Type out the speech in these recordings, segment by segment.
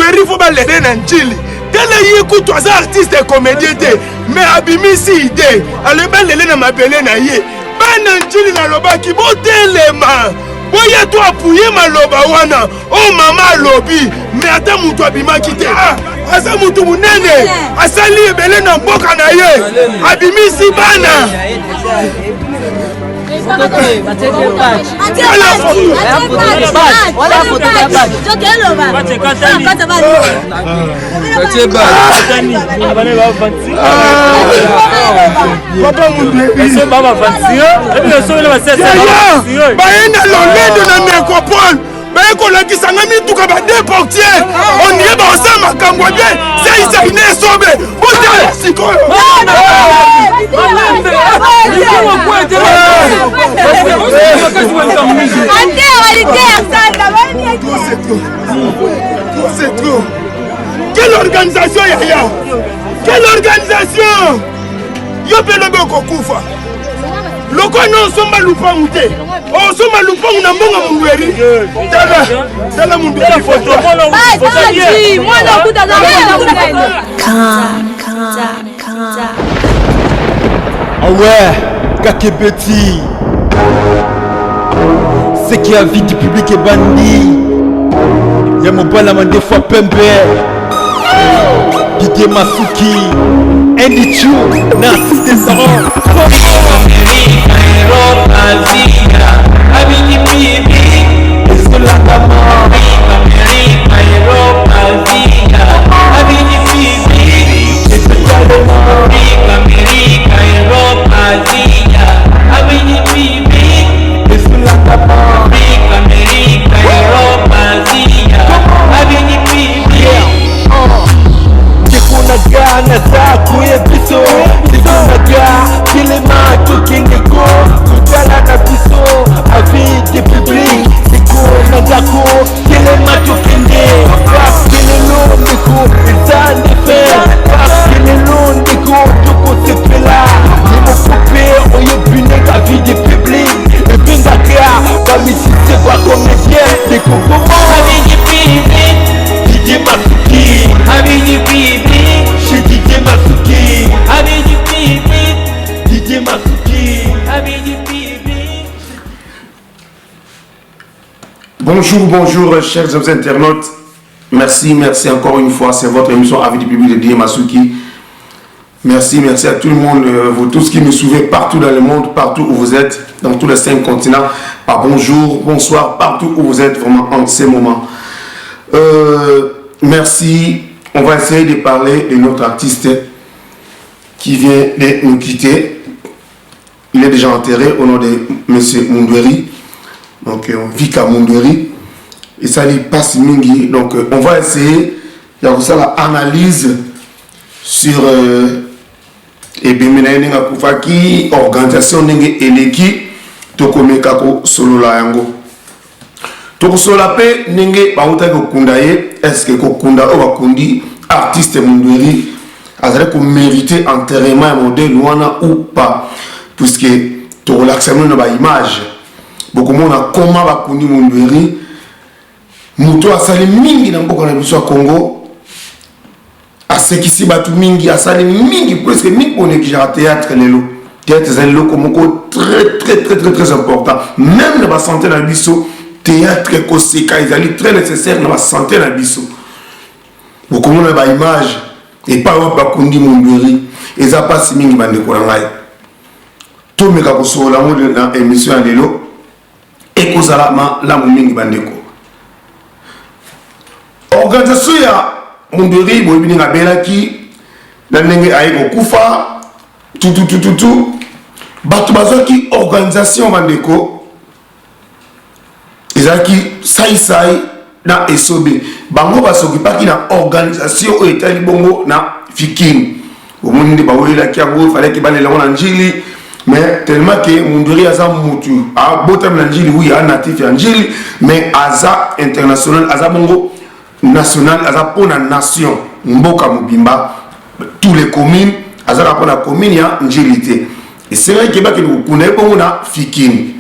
Mundweri fo balele na Njili. Tala ye kutu aza artiste comédien te, mais abimisi idée, alobi balele na mabele na ye. Bana Njili nalobaki botelema, boya to apuye maloba wana oyo mama alobi, mais ata moto abimaki te. Ah, aza moto monene, asali ebele na mboka na ye, abimisi bana. Baye na lolendo na necropole, baye kolakisa nga mituka ba deux portier, ondire baosala makambo ya bien. Saisai na esobe, botala sikoyo. C'est trop. Quelle organisation, yaya? Quelle organisation? Yo mpe lobi okokufa lokola no osomba lupangu te, osomba lupangu na mbongo mundweri. Tala, tala mundweri. Ah ouais, Kakebeti. Ce qui a vie du public est bandit. Ya mobala mandefa pembe. Didier Masuki. Andy Chu. Na Cité Saron. Bonjour, bonjour, chers internautes. Merci, merci encore une fois. C'est votre émission Avis du public de Didier Masuki. Merci, merci à tout le monde, vous tous qui me suivez partout dans le monde, partout où vous êtes, dans tous les 5 continents. Par bonjour, bonsoir, partout où vous êtes vraiment en ces moments. Merci. On va essayer de parler de notre artiste qui vient de nous quitter. Il est déjà enterré au nom de Monsieur Mundweri. Donc, Vika Mundweri. Et ça lui passe mingi. Donc, on va essayer de faire l'analyse sur ebembe na ye ndenge akufaki, organisation ndenge eleki, tokomeka kosolola yango. Tokosolola mpe ndenge bautaki kokunda ye. Est-ce kokunda oyo bakundi artiste Mundweri azali komérite enterrement ya modèle wana ou pas? Puisque tokolakisa bino na baimage, bokomona koma bakundi Mundweri, moto asali mingi na mboka na biso ya Congo, asekisi bato mingi, asali mingi, presque mingi konégligeaka théâtre. Lelo théâtre ezali eloko moko très très très très très important, même na basanté na biso. Théâtre, koseka ezali très nécessaire na basanté na biso. Bokomona baimage epai wapi bakundi Mundweri. Eza mpasi mingi, bandeko na ngai. Tomeka kosolola yango na émission ya lelo, ekozala malamu mingi, bandeko. Organisation ya Mundweri, boyebi ndenge abelaki na ndenge aye kokufa tututututu. Bato bazwaki organisation, bandeko, ezalaki saisai na esobe. Bango basokipaki na organisation oyo etali bongo na Fikin. Omoni nde bawelelaki yango, efalaki balela yango na Njili, mais tellement que Mundweri aza mutu abotami na Njili, oui, aza natif ya Njili, mais aza international, aza bongo national, aza mpona nation, mboka mobimba, tous les communes, azalaka mpona commune ya Njili te. Esengaki bakende kokunda ye bongo na Fikini.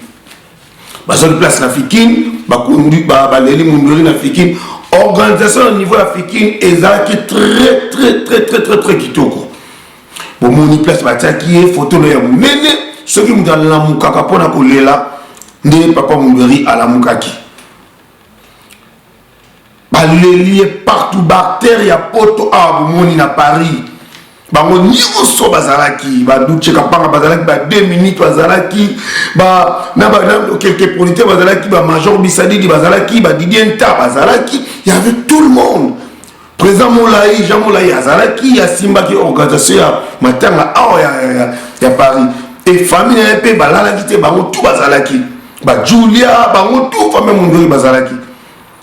Bazwaki place na Fikini, bakundi, baleli Mundweri na Fikini. Organisation na niveau ya Fikin ezalaki très très très très très très kitoko. Bomoni place batiaki ye photo na ya monene, soki moto alamukaka mpo na kolela nde papa Mundweri alamukaki. Baleli ye partout, bactère ya poto awa bomoni na Paris, bango nyonso bazalaki, ba Duce Kapanga bazalaki, ba 2 minutes bazalaki, ba na ba na quelques producteurs bazalaki, ba Major Bisadidi bazalaki, ba Didier Nta bazalaki, il y avait tout le monde. Président Molayi, Jean Molayi azalaki, asimbaki organisation ya matanga awa ya Paris. Et famille na ye mpe balalaki te, bango tout bazalaki, ba Julia, bango tout famille Mundweri bazalaki,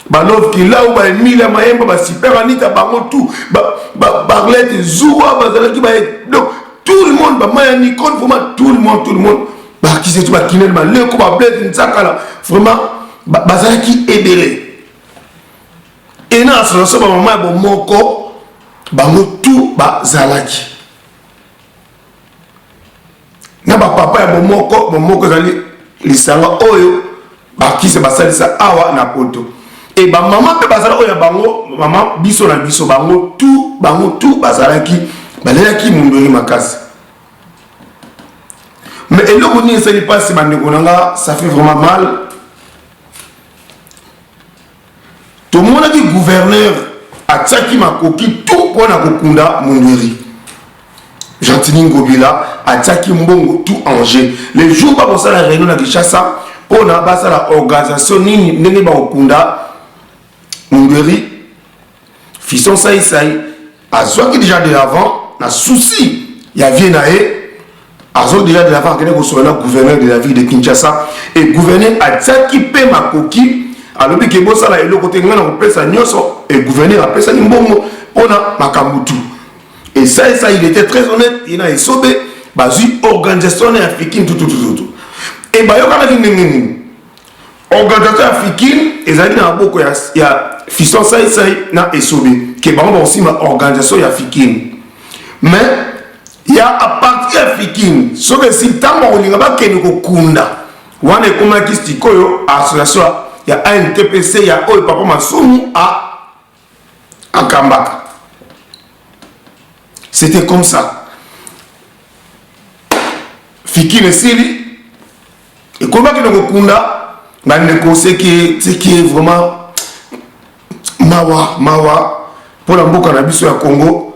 ba Love Kilau, ba Emilia Mayemba, ba Super Anita, bango tout, ba Barlette Zuwa bazalaki, ba donc tout le monde, ba Maya Nicole, vraiment tout le monde, tout le monde, ba artiste tout, ba Kinel Maleko, ba Blaise Nzakala, vraiment bazalaki ebele. Et na association ba mama ya bomoko, bango tout bazalaki. Na ba papa ya bomoko, bomoko ezali lisanga oyo bakisi basalisa awa na poto. Et ba mama pe bazala oyo ya bango, mama biso na biso, bango tout, bango tout bazalaki, balelaki Mundweri makasi. Mais eloko nini esali pasi bandeko na nga, ça fait vraiment mal. Tomonaki gouverneur atiaki makoki tout mpona kokunda Mundweri. Gentiny Ngobila atiaki mbongo tout en jeu. Le jour bakosala réunion na Kinshasa mpona basala organisation nini ndenge bakokunda Mundweri, Fiston Saï-Saï azwaki déjà de l'avant na souci ya vie na ye, azwaki déjà de l'avant akende kosolola na gouverneur de la ville de Kinshasa. Et gouverneur atiaki mpe makoki, alobi ke bosala eloko te, ngai nakopesa nyonso. Et gouverneur apesaki mbongo mpona makambo tout. Et ça, ça, il était très honnête, il a esobe, bazwi organisation ya Fikin tout, tout, tout, tout. Et bayokanaki ndenge nini? Organisation ya Fikin ezalaki na maboko ya Fiston Saï-Saï na Esobe, ke bango bakosimba organisation ya Fikin. Mais ya à partir ya Fikin, soki esi ntango bakolinga bakende kokunda, wana ekomaki sikoyo association ya ANTPC ya oyo papa Masumu akambaka. C'était comme ça. Fikin esili, ekomaki na kokunda bandeko, ce qui est vraiment mawa, mawa mpona mboka na biso ya Congo.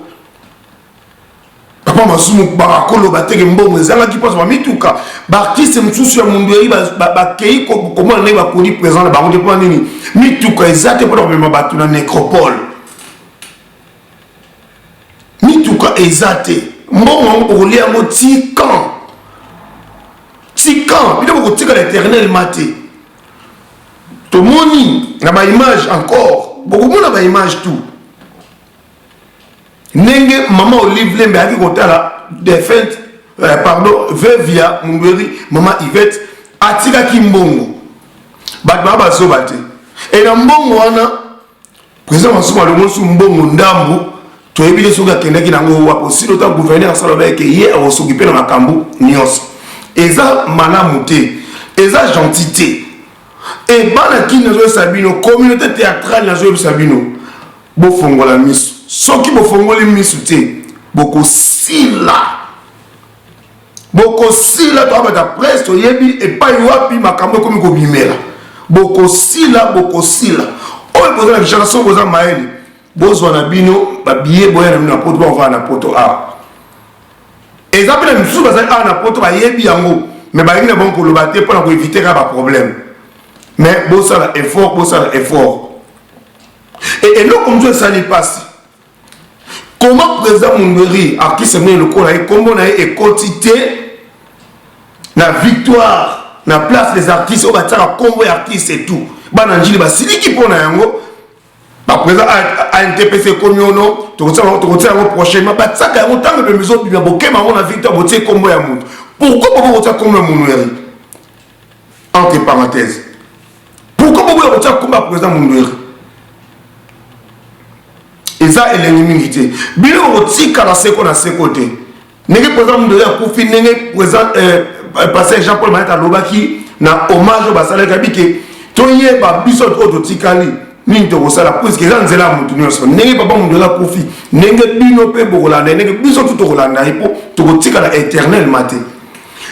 Papa Masumu bakoloba teke mbongo ezangaki mposa bamituka, baartiste mosusu ya Mundweri bakei komona ndenge bakoni présent na bango te. Mpona nini mituka eza te mpona komema bato na nécropole? Mituka eza te. Mbongo yango bokolia yango ti quand? Ti quand? Bino bokotikala éternellement te. Tomoni na baimage encore, bokomona baimage tout ndenge mama Olive Lembe ayaki kotala défunte, pardon, veuve ya Mundweri, mama Yvette, atikaki mbongo. Bato baa bazoba te. E na mbongo wana président Masumu alongoli mbongo ndambu, toyebi te soki akendaki nango wapi. Osili ota gouverneur asala bayeke ye akosoki mpe na makambo nyonso. Eza malamu te, eza gentil te. E bana kini, nazoyebisa bino, communauté théâtrale, nazoyebisa bino, bofongola miso. Soki bofongoli miso te, bokosila, bokosila. Toabata presse, toyebi epai wapi makambo ekomi kobimela. Bokosila, bokosila. Oyo boza na Kinshasa, soki boza mayele, bozwa na bino babiye, boya na bino na poto, bakovanda na poto awa. Eza mpe na misusu bazali awa na poto, bayebi yango, mais balingi na bango koloba te mpona koéviter kaka baproblème. Mais bosala effort, bosala effort. E eloko mosusu esali mpasi, comment président Mundweri, artiste monene lokola ye, nkombo na ye ekoti te na victoire, na place des artistes oyo batiaka nkombo ya artiste et tout? Bana Njili basiliki mpo na yango. Baprésident ANTPC ekomi ono, tokotia yango prochainement. Batiaka yango ntango ebembe ezobima, bokema yango na victoire, botie nkombo ya moto. Pourquoi bobo kotia nkombo ya Mundweri? Entre parenthèse, pourquoi boboya kotia nkombo ya président Mundweri? Eza elengi mingi te. Bino bokotikala seko na seko te. Ndenge président Mundweri akufi, ndenge président pasteur Jean Paul Mayata alobaki na hommage oyo basalaki, abike toyeba biso oyo totikali. Nini tokosala puisque eza nzela ya motu nyonso. Ndenge papa Mundweri akufi, ndenge bino mpe bokolanda ye, ndenge biso tu tokolanda ye mpo tokotikala éternellement te.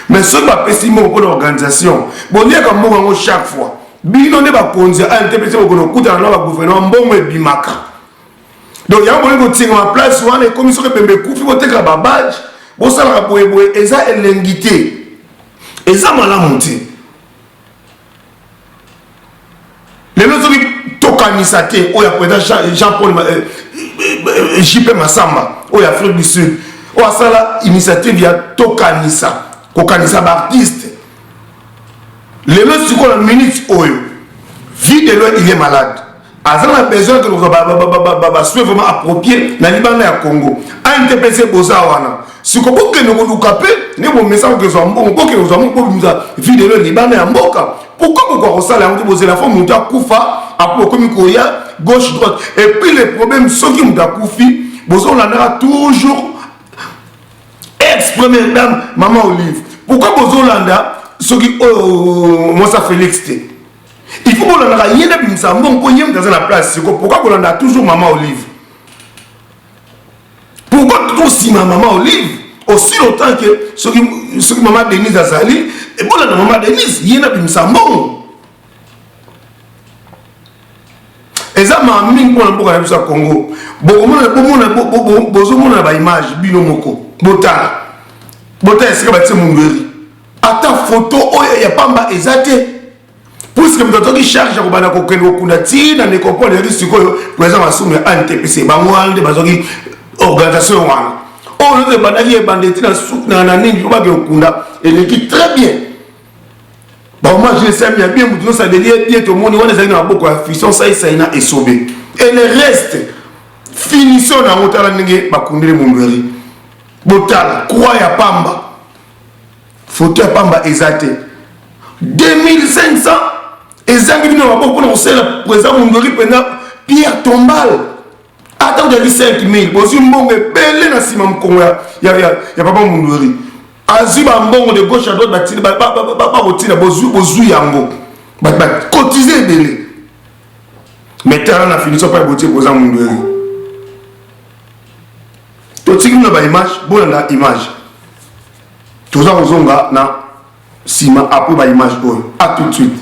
Mais soki bapesi mbongo mpo na organisation, boliaka mbongo yango chaque fois. Bino nde bakonzi ya ANTPC bokona kokutana na ba gouvernement, mbongo ebimaka. Donc yango bolingi kotingama place wana ekomi soki ebembe ekufi botekaka ba badge, bosalaka boye boye, eza elengi te, eza malamu te. Lelo soki tokanisa te oyo ya président Jean Paul JP Massamba oyo ya Afrique du Sud oyo asala initiative ya tokanisa kokanisa ba artiste, lelo sikoyo na minute oyo vie de loin il est malade, aza na besoin ke kozwa ba soins vraiment approprié na libanda ya Congo. ANTPC boza wana siko bokende koluka mpe nde bomesa kokezwa mbongo, bokende kozwa mbongo bobimisa vie de loin libanda ya mboka. Pourquoi bokoka kosala yango te? Bozela fo moto akufa apo bokomi koya gauche droite. Et puis le problème, soki moto akufi bozolandaka toujours ex première dame mama Olive. Pourquoi bozolanda soki oyo mwasa Félix te? Il faut bolandaka ye nde abimisa mbongo mpo ye moto aza na place siko. Pourquoi bolanda toujours mama Olive? Pourquoi toujours nsima mama Olive aussi longtemps que soki soki mama Denise azali, bolanda mama Denise, ye nde abimisa mbongo. Eza maa mingi mpona mboka na biso ya Congo. Bozomona na baimage bino moko, botala botala esika batie Mundweri, ata foto oyo ya pamba eza te, puisque moto atoki charge ya kobanda kokende kokunda ti na necropole ezalaki sikoyo président Masumu ya ANTPC. Bango wana nde bazwaki organisation wana oyo nyonso ebandaki ebanda eti na nini mpo bake kokunda, eleki très bien. Bahommage esami ya bien, moto nyonso aleli ye bien. Tomoni wana ezalaki na maboko ya Fiston Saisai na Esobe et le reste. Finition na yango, tala ndenge bakundeli Mundweri. Botala croix ya pamba, foto ya pamba eza te. 2500 ezangi bino maboko mpona kosalela président Mundweri mpenza pierre tombale, ata ozali 5000. Bozwi mbongo ebele na nsima mokongo ya papa Mundweri, azwi bambongo de gauche à droite, bakotina bozwi yango, bakotize ebele. Mais tala na finition mpa botie président Mundweri. Totiki bino baimage, bolanda image, toza kozonga na nsima après baimage oyo. À tout de suite.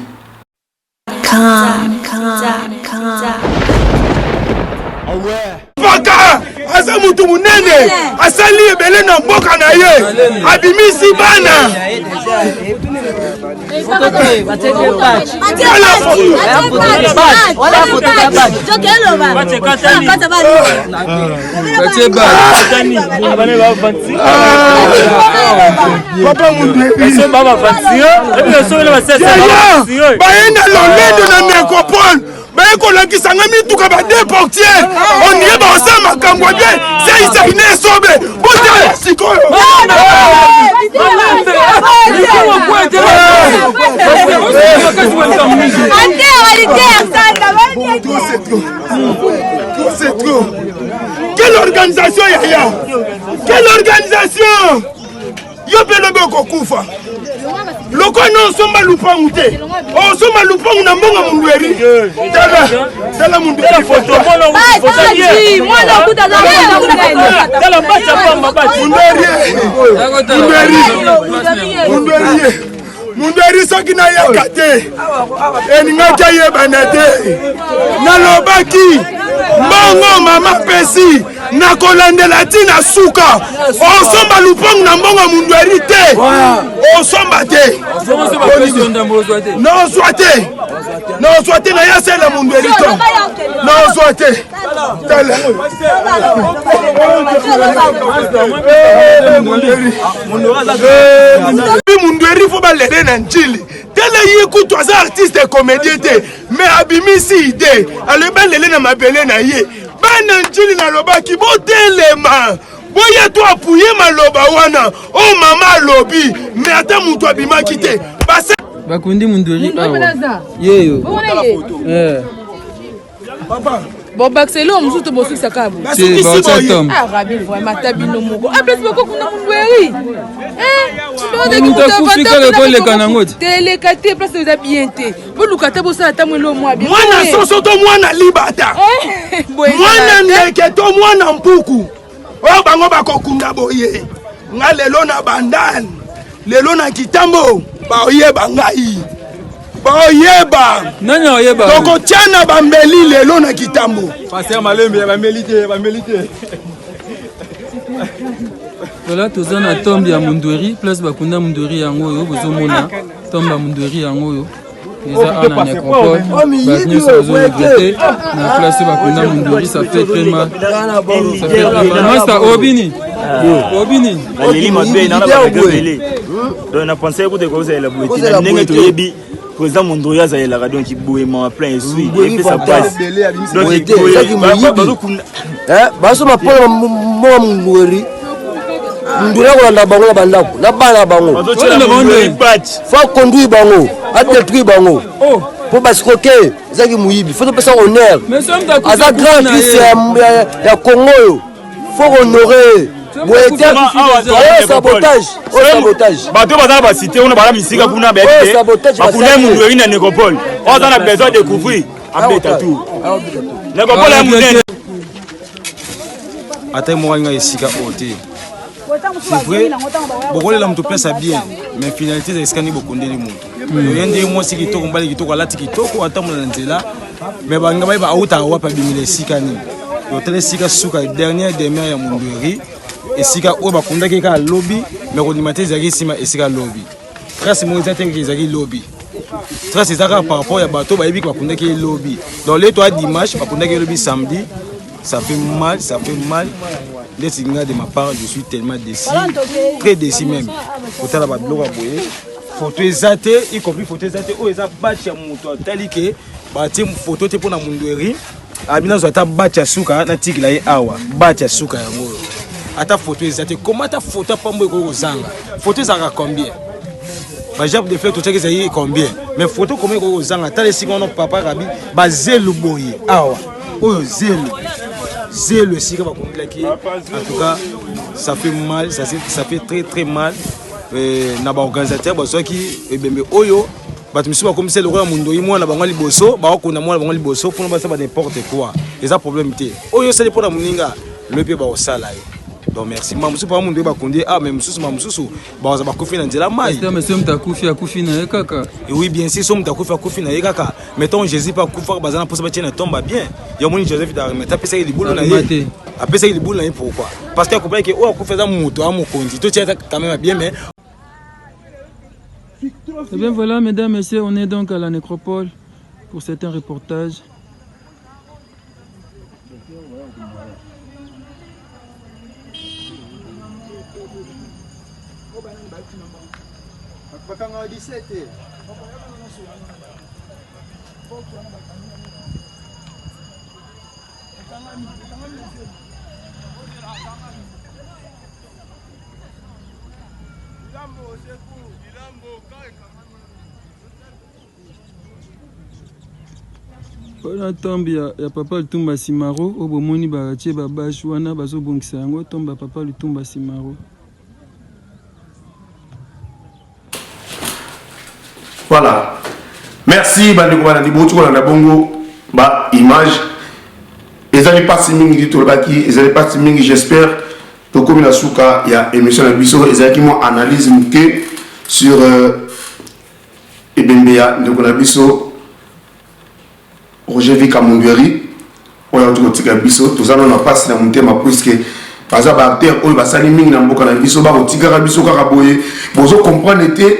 Paka aza mutu munene, asali ebele na mboka na ye, abimisi bana. Papa baye na lolendo na necropole, baye kolakisa nga mituka ba deux portier, ondire bakosala makambo ya bien. Saisai na Esobe, botala sikoyo. C'est trop. Quelle organisation, Yaya? Quelle organisation? Yo mpe lobi okokufa lokola na osomba lupangu te, osomba lupangu na mbongo Mundweri. Tala tala Mundweri, Mundweri, Mundweri, soki nayaka te elingaki ayebana te. Nalobaki mbongo mama pesi, nakolandela ti na suka. Osomba lupangu na mbongo ya Mundweri te, osomba te, naozwa te, naozwa te, naye asala Mundweri to naozwa te. Tala Mundweri, fo balede na Njili. Tala ye kutu aza artiste comédien te, mais abimisi ide, alobi balele na mabele na ye. Bana Njili, nalobaki botelema, boya to apuye maloba wana oyo mama alobi, mais ata moto abimaki te. Bakundi Mundweri awa yeyo. Papa. Bon bakisa eloko mosusu to bosukisa kaka boye. Basukisi boye. Ah Rabi vraiment ata bino moko. Ah place boko kuna mundweri. Eh, Moto akufi kaka ekoleka nango te. Te eleka te place eza bien te. Boluka ata bosala ata mwa eloko mwa bien. Mwana soso to mwana libata. Eh, boye Mwana ndeke to mwana mpuku. Oyo bango bakokunda boye. Nga lelo na bandal. Lelo na kitambo baoyeba ngai. Baoyeba. Nani aoyeba? Tokotiana bambeli lelo na kitambo. Pasteur Malembe ya bambeli te, bambeli te. Voilà, toza na tombe ya Mundweri, place bakunda Mundweri yango oyo bozomona tombe ya Mundweri yango oyo eza awa na nécropole. Bato nyonso bazo regretter na place oyo bakunda Mundweri, ça fait très mal. Ça fait très mal. Master obini. Obini. Naleli mabe na na ba ebele. Donc na pensais kutu ekozala boye te na ndenge toyebi président Mondroya azalelaka donc boye mawa plein esui epesa pasi donc basoma mpona mwa mungweri munduri akolanda bango na bandako na bana na bango fo aconduire bango adetruire bango mpo basikoke ezalaki moyibi fo topesa honneur aza grand artiste ya congo oyo faut honorer boye te oyo sabotage oyo sabotage bato baza na basite kuna baza misika kuna bakunda mundu eyi na nécropole oyo aza na besoin de découvrir abeta tour nécropole ya monene ata ye moko alinga esika oyo te c'est vrai bokolela moto place ya bien mais finalité eza esika nini bokondeli moto oye nde mwasi kitoko mobali kitoko alati kitoko atambola na nzela mais balinga bayeba autaka wapi abimela esika nini otala esika suka dernière demeure ya mondweri esika oyo bakundaki kaka lobi mais kondima te ezalaki nsima esika lobi trace moko eza te ezalaki lobi trace eza kaka par rapport ya bato bayebi bakundaki ye lobi donc le toa dimanche bakundaki ye lobi samedi ça fait mal ça fait mal ndeti nga de ma part je suis tellement déçu très déçu même kotala babiloko ya boye photo eza te y compris photo eza te oyo eza batch ya moto atali ke batie photo te mpo na mundueri abi nazwa ata batch ya suka natikela ye awa batch ya suka yango oyo ata photo eza te koma ata photo apambo ekoki kozanga photo ezalaka combien bajape de fleur totiaki ezali combien mais photo koma ekoki kozanga tala esika wana papa rabi bazelu boye awa oyo zelu zelu esika bakongelaki ye en tout cas ça fait mal ça, ça fait très très mal euh, na baorganisateur bazwaki ebembe oyo bato misusu bakomisa lokola mondoi mwana bango liboso bakokunda mwana bango liboso mpona basala ba n'importe quoi eza problème te oyo osali mpona moninga lobi mpe bakosala yo donc merci ma mosusu papa mondoi bakundi ah mais mosusu ma mosusu baza bakufi na nzela mai mais moto akufi akufi na ye kaka oui bien sûr so moto akufi akufi na ye kaka mais ntango jésus mpe akufaka baza na mposa batie na tomba bien yo omoni joseph d'arimathée apesaki libulu na ye apesaki libulu na ye pourquoi parce que akopaki ke oyo akufi aza moto a mokonzi totia quand même bien mais Eh bien voilà, mesdames, messieurs, on est donc à la nécropole pour certains reportages. Wana tombe ya, ya papa Lutumba Simaro oyo bomoni batie ba bache wana bazobongisa yango tombe ya papa Lutumba Simaro. Voilà. Merci bandeko balandi bouti kolanda bongo ba image ezali mpasi mingi tolobaki ezali mpasi mingi j'espère tokomi na suka ya émission na biso ezalaki mwa analyse moke sur euh, ebembe ya ndeko na biso Roger Vika Mundueri oyo auti kotika biso toza nano na mpasi na motema puisque baza ba acteur oyo basali mingi na mboka na biso bakotikaka biso kaka boye bozo comprendre te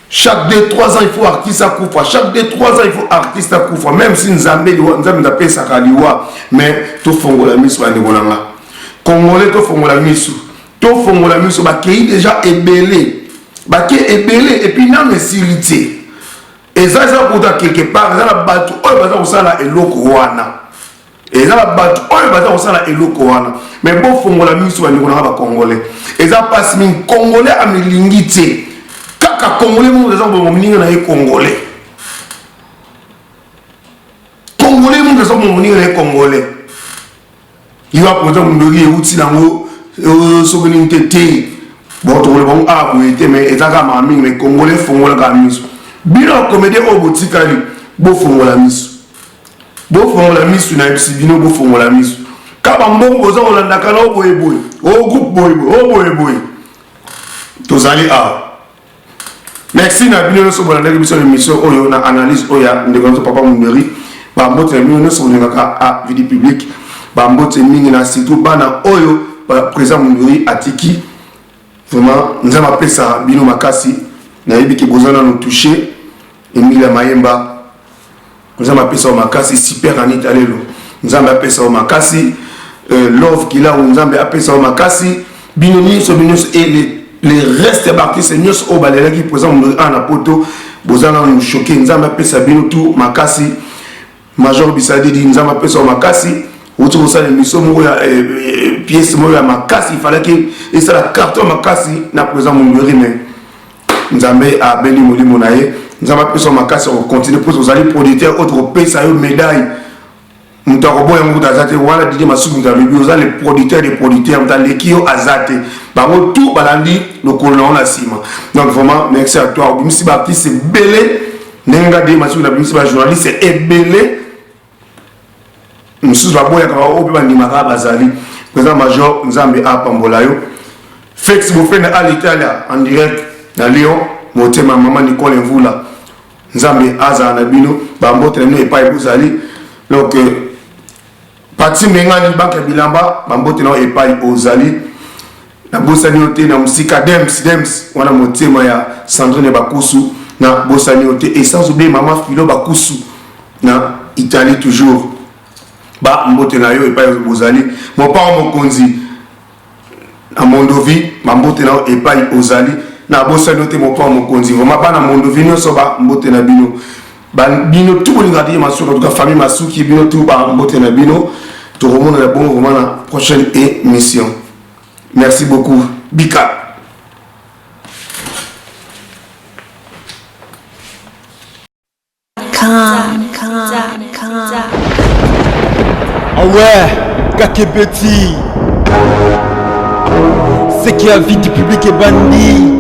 chaque 2 3 ans il faut artiste akufa chaque 2 3 ans il faut artiste akufa même si nzambe liwa nzambe apesaka liwa mais tofongola miso bandeko na nga congolais tofongola miso tofongola miso bakei deja ebele bake ebele epuis nano esili te eza eza kuta quelque part eza na bato oyo baza kosala eloko wana eza na bato oyo baza kosala eloko wana me bofongola miso bandeko nanga bacongolais eza mpasi mingi congolais amilingi te kaka congolais moko eza koboma moninga na ye congolais congolais moto moto aza moninga na ye congolais. Yo akonza mondoki euti nango euh, soki nini te te bon tokoloba bango awa boye te mais eza kaka mawa mingi mais congolais fongola kaka miso bino bacomédien oyo botikali bofongola miso bofongola miso nayebisi bino bofongola miso ka bambongo boza kolandaka na oboye boye o groupe boye boye o boye boye tozali awa Merci na bino nyonso bolandaki biso na émission oyo na analyse oyo ya ndeko na biso papa Munderi. Ba mbote na bino nyonso bolingaka a vie du public. Ba mbote mingi na surtout bana oyo ba président Munderi atiki. Vraiment Nzambe apesa bino makasi. Nayebi ke boza nanu touché. Emilia Mayemba Nzambe apesa yo makasi super Anita Lelo Nzambe apesa yo makasi euh, Love Kilau Nzambe apesa yo makasi bino nyonso bino nyonso et les, les restes ya baartiste nyonso oyo balelaki président Mondori awa na poto boza nanu choqué Nzambe apesa bino tout makasi Major Bisadidi Nzambe apesa yo makasi outi kosala émission moko ya eh, eh, pièce moko ya makasi ifalaki esala carton makasi na président Mondori mais Nzambe abeli molimo na ye. Nzambe apesa yo makasi ya kocontinue mpo ozali producteur oyo tokopesa yo médaille. Moto akoboya yango kutu aza te. Wana Didier Masuki moto alobi oza le producteur de producteur, moto aleki yo aza te. Bango tout balandi lokolo na yo na nsima. Donc vraiment merci à toi. Obimisi ba artistes ebele ndenge nga Didier Masuki nabimisi ba journalistes ebele mosusu baboyaka baoyo mpe bandimaka bazali président major nzambe apambola yo felix bofende a l'italia en direct na lyon motema mama nicole mvula nzambe azala na bino bambote na bino epai bozali donc euh, pati mengani banke ya bilamba bambote na yo epai ozali nabosani yo te na mosika dems dems wana motema ya sandrine bakusu nabosani yo te et sans oublier mama philo bakusu na italie toujours ba mbote na yo epai bozali mopao mokonzi na mondovi bambote na yo epai ozali nabosani yo te mopao mokonzi vraiment bana mondovi nyonso ba mbote na bino bino tu bolingaka te masuki en tout cas famille masuki bino tu ba mbote na bino tokomonana bongo vraiment na prochaine émission merci beaucoup bika Ah ouais, Kakebeti. Ce qui a vie du public est bandit.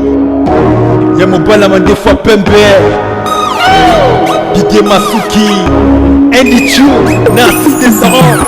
Ya mobala mandefa pembe. Didier Masuki. Andy Chu. Na assisté Saron.